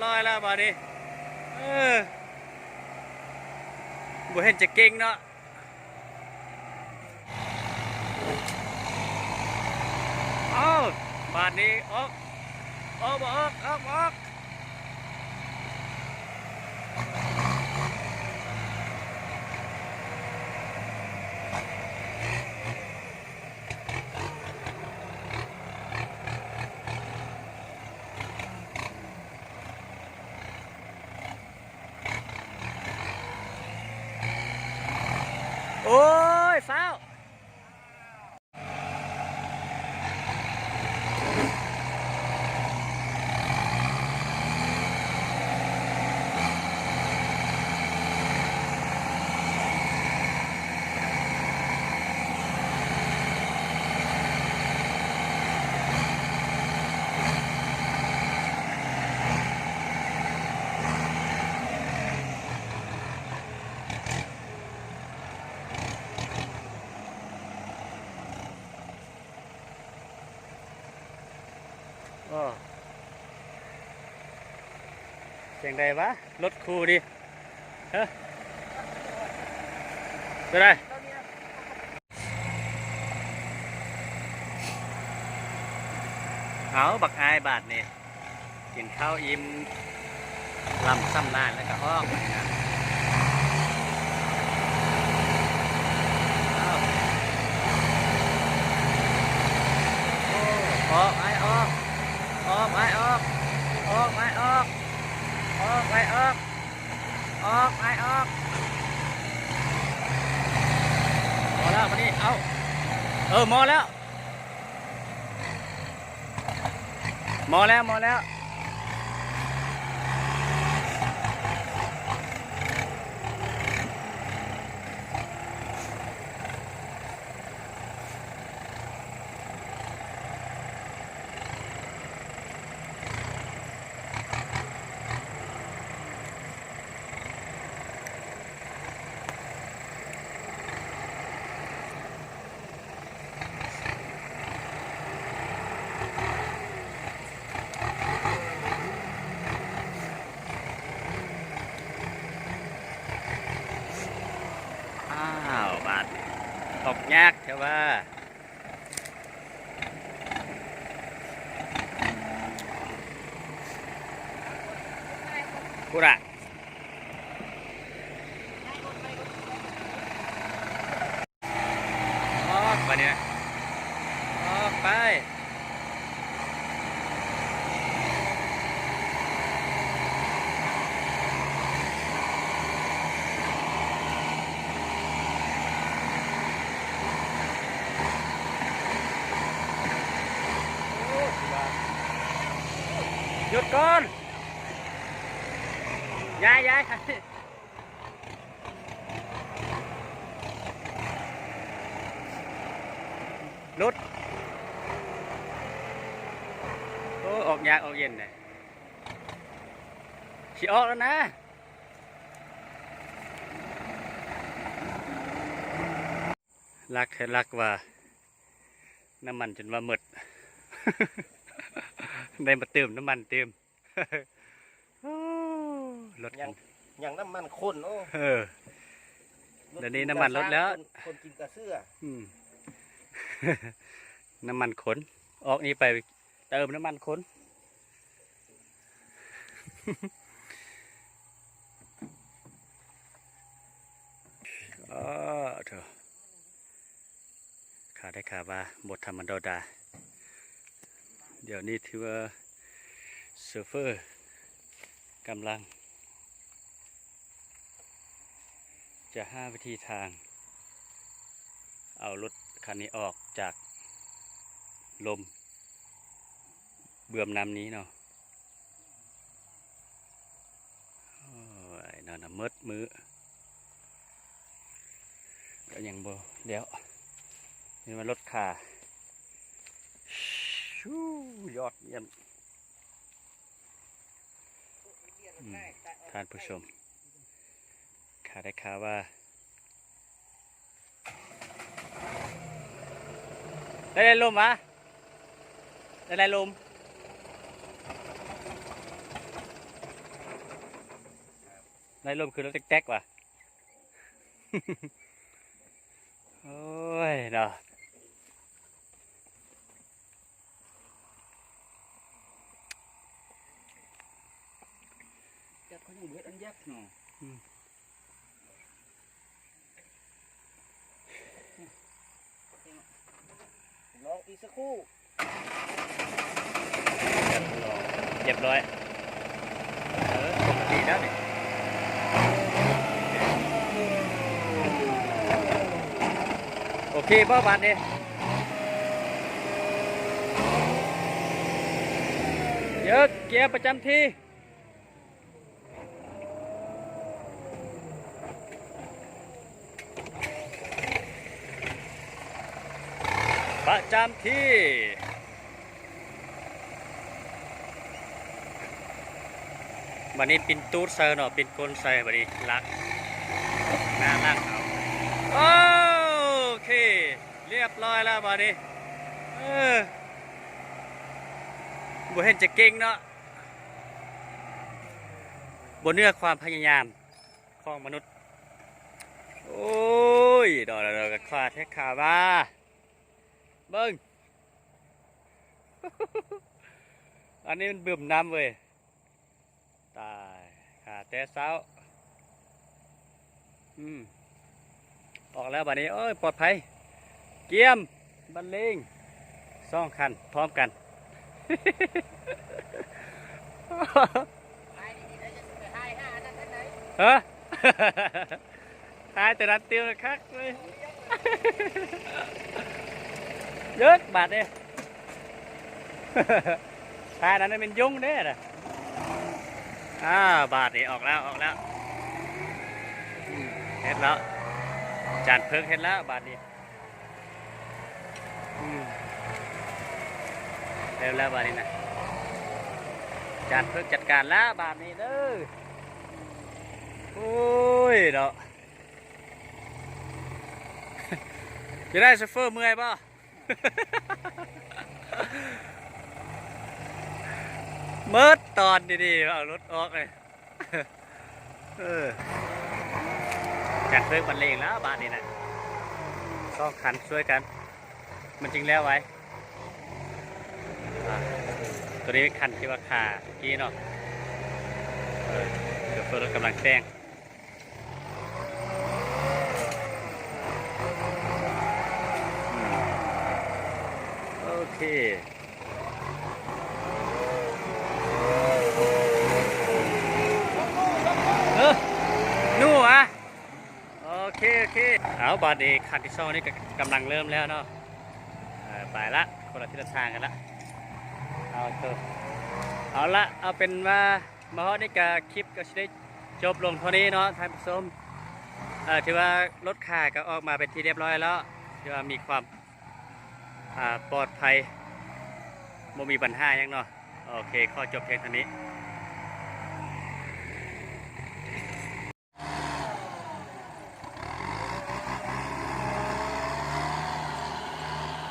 ລອຍແລ້ວບາດນີ້ ເອີ ບໍ່ເຫັນຈະເກັ່ງເນາະ. ເອົ້າ ບາດນີ້ອອກ ອອກບໍ່ອອກ ອອກບໍ່ອອກ. ໂອ້ຍ ຟ້າວ. ໂອ້ ສຽງໃດວະ ລົດຄູ່ນີ້ ເອີ ເປັນໃດ? ເອົາ ບັກອ້າຍບາດນີ້ ກິນເຂົ້າອີ່ມ ລຳສຳລານແລ້ວກໍອອກ ເອົາ ໂອ້ ອອກ ອ້າຍອອກ ອອກ ອ້າຍອອກ ອອກ ອ້າຍອອກ ອອກ ອ້າຍອອກ ອອກ ອ້າຍອອກ ພໍແລ້ວບາດນີ້ ເອົາ ເອີ ພໍແລ້ວ. ໝໍແລ້ວ ໝໍແລ້ວ. ອ້າວ ບາດອອກຍາກແທ້ວ່າ. ພຸ້ນນະ ອອກບາດນີ້ນະ ອອກໄປ. ຢຸດກ່ອນ ຍ້າຍ ຍ້າຍ. ຫຼຸດ ໂອ້ ອອກຍາກອອກເຢັນເດ້ ຊິອອກແລ້ວນະ. ລັກແທ້ລັກວ່າ ນ້ຳມັນຈົນວ່າໝົດ ໄດ້ມາເຕີມນ້ຳມັນຕື່ມ. ໂອ້ ລົດ ຍັງ ຍັງນ້ຳມັນຂົນ. ໂອ້ ເອີ ດຽວນີ້ນ້ຳມັນລົດແລ້ວ ຂົນກິນກະເສືອ. ອືມ ນ້ຳມັນຂົນ ອອກນີ້ໄປເຕີມນ້ຳມັນຂົນ. ອ້າ ໂທ້. ຂາໄດ້ຂາວ່າບໍ່ທຳມະດາ. ດຽວນີ້ຖືວ່າໂຊເຟີກຳລັງຈະຫາວິທີທາງເອົາລົດຄັນນີ້ອອກຈາກລົມເບື່ອມນ້ຳນີ້ເນາະ. ໂອ້ຍ ນອນນຳໝົດມື້ ກໍຍັງບໍ່ແລ້ວ. ນີ້ວ່າລົດຂາ ຊູ ຍອດຢ້ຽມ. ອືມ ທ່ານຜູ້ຊົມ ຂາໄດ້ຂາວ່າ ໄດ້ ໄດ້ລົມຫວາ? ໄດ້ ໄດ້ລົມ. ໄລ່ລົມຄືລົດແຕັກໆ ວ່າ ໂອ້ຍເນາະ ຈັກເຂົາຍັງບໍ່ເຮັດອັນຍັກເນາະ ອືມ ລອງອີກສັກຄູ່. ຮຽບຮ້ອຍ ເອີ ປົກກະຕິແລ້ວນີ້ ໂອເຄບໍ່ບາດນີ້ ເຢີກ ເກຍປະຈຳທີ່. ປະຈຳທີ່ ບາດນີ້ປິ່ນຕູດໃສ່ເນາະ ປິ່ນກົ້ນໃສ່ ບາດນີ້ລາກ ໜ້າລາກເອົາ ໂອເຄ ລຽບຮ້ອຍແລ້ວບາດນີ້ ເອີ ບໍ່ເຫັນຈະເກັ່ງເນາະ. ບໍ່ເໜືອຄວາມພະຍາຍາມຂອງມະນຸດ ໂອ້ຍ ດອກ ດອກ ດອກ ຂາແທ້ຂາວ່າ ເບິ່ງ ອັນນີ້ມັນບຶມນ້ຳເວີຍ ຕາຍ ຫາແຕ່ເຊົ້າ. ອືມ ອອກແລ້ວບາດນີ້ ໂອ້ຍ ປອດໄພ ກຽມ ບັນເລງ ສອງຄັນພ້ອມກັນ ຮະ ຖ່າຍແຕ່ນັ້ນຕື່ມຄັກເລີຍ ເຢີກບາດນີ້. ທ້າຍນັ້ນແມ່ນຍຸງເດ້ນະ ອ່າ ບາດນີ້ອອກແລ້ວ ອອກແລ້ວ ອືມ ເຮັດແລ້ວ ຈານເພິກເຮັດແລ້ວບາດນີ້ ອືມ ເລີ່ມແລ້ວບາດນີ້ນະ ຈານເພິກຈັດການແລ້ວບາດນີ້ເດີ ໂອ້ຍເນາະ ຈະໄດ້ໂຊເຟີເມື່ອຍບໍ່? ເໝິດຕອນດີໆ ເອົາລົດອອກເລີຍ ເອີ ຈັດເພິກບັນເລງແລ້ວບາດນີ້ນະ ສອງຄັນຊ່ວຍກັນ ມັນຈຶ່ງແລ້ວໄວ ອ່າ ໂຕນີ້ຄັນທີ່ວ່າຄາກີ້ເນາະ ເອີ ໂຊເຟີລົດກຳລັງແຕ່ງ. ໂອເຄ ເອີ ໜູຫວາ ໂອເຄ ໂອເຄ ເອົາ ບາດນີ້ຄັນທີສອງນີ້ກໍກຳລັງເລີ່ມແລ້ວເນາະ ເອີ ໄປລະ ຄົນລະທິດລະທາງກັນລະ ເອົາ ເອົາລະ ເອົາເປັນວ່າ ມາຮອດນີ້ກະຄລິບກໍຊິໄດ້ຈົບລົງເທົ່ານີ້ເນາະທ່ານຜູ້ຊົມ ເອີ ຖືວ່າລົດຂ້າກໍອອກມາເປັນທີ່ຮຽບຮ້ອຍແລ້ວ ຖືວ່າມີຄວາມ ອ່າ ປອດໄພ ບໍ່ມີບັນຫາຫຍັງເນາະ ໂອເຄ ຂໍຈົບພຽງເທົ່ານີ້.